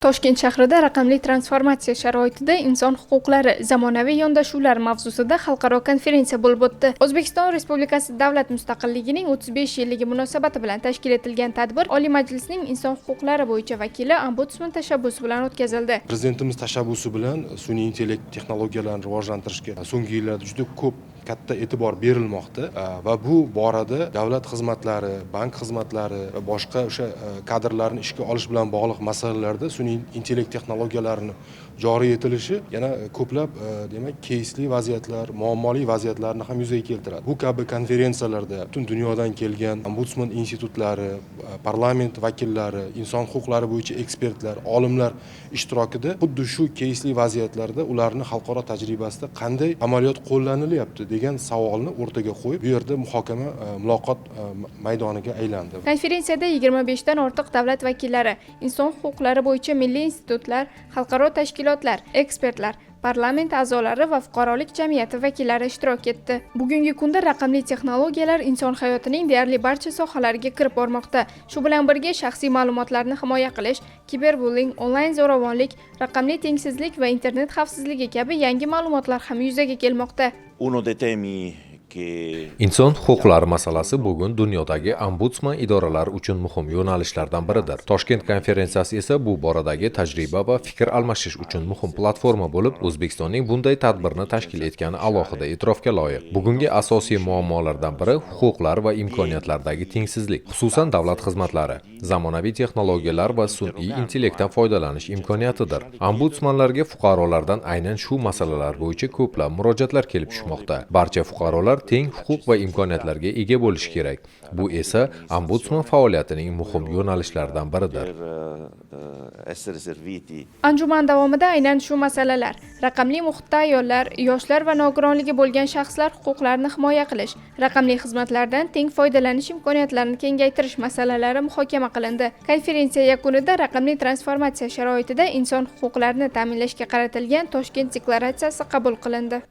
Toshkent shahrida raqamli transformatsiya sharoitida inson huquqlari: zamonaviy yondashuvlar mavzusida xalqaro konferensiya bo'lib o'tdi. O'zbekiston Respublikasi davlat mustaqilligining 35 yilligi munosabati bilan tashkil etilgan tadbir Oliy Majlisning inson huquqlari bo'yicha vakili, Ombudsman tashabbusi bilan o'tkazildi. Prezidentimiz tashabbusi bilan sun'iy intellekt texnologiyalarini rivojlantirishga so'nggi yillarda juda ko'p katta e'tibor berilmoqda va bu borada davlat xizmatlari, bank xizmatlari va boshqa o'sha kadrlarni ishga olish bilan bog'liq masalalarda sun'iy intellekt texnologiyalarini joriy etilishi yana ko'plab demak, keysli vaziyatlar, muammoli vaziyatlarni ham yuzaga keltiradi. Bu kabi konferensiyalarda butun dunyodan kelgan ombudsman institutlari, parlament vakillari, inson huquqlari bo'yicha ekspertlar, olimlar ishtirokida xuddi shu keysli vaziyatlarda ularni xalqaro tajribasida qanday amaliyot qo'llanilyapti degan savolni o'rtaga qo'yib, bu yerda muhokama, muloqot maydoniga aylandi. Konferensiyada 25 dan ortiq davlat vakillari, inson huquqlari bo'yicha milliy institutlar, xalqaro tashkilotlar, ekspertlar, parlament a'zolari va fuqarolik jamiyati vakillari ishtirok etdi. Bugungi kunda raqamli texnologiyalar inson hayotining deyarli barcha sohalariga kirib bormoqda. Shu bilan birga shaxsiy ma'lumotlarni himoya qilish, kiberbulling, onlayn zo'ravonlik, raqamli tengsizlik va internet xavfsizligi kabi yangi ma'lumotlar ham yuzaga kelmoqda. Uno dei temi che Inson huquqlari masalasi bugun dunyodagi ombudsman idoralari uchun muhim yo'nalishlardan biridir. Toshkent konferensiyasi esa bu boradagi tajriba va fikr almashish uchun muhim platforma bo'lib, O'zbekistonning bunday tadbirni tashkil etgani alohida e'tirofga loyiq. Bugungi asosiy muammolardan biri huquqlar va imkoniyatlardagi tengsizlik, xususan, davlat xizmatlari, zamonaviy texnologiyalar va sun'iy intellektdan foydalanish imkoniyatidir. Ombudsmanlarga fuqarolardan aynan shu masalalar bo'yicha ko'plab murojaatlar kelib tushmoqda. Barcha fuqarolar teng huquq va imkoniyatlarga ega bo'lishi kerak. Bu esa ombudsman faoliyatining muhim yo'nalishlaridan biridir. Per essere serviti. Anjuman davomida aynan shu masalalar: raqamli muhitda ayollar, yoshlar va nogironligi bo'lgan shaxslar huquqlarini himoya qilish, raqamli xizmatlardan teng foydalanish imkoniyatlarini kengaytirish masalalari muhokama qilindi. Konferensiya yakunida raqamli transformatsiya sharoitida inson huquqlarini ta'minlashga qaratilgan Toshkent deklaratsiyasi qabul qilindi.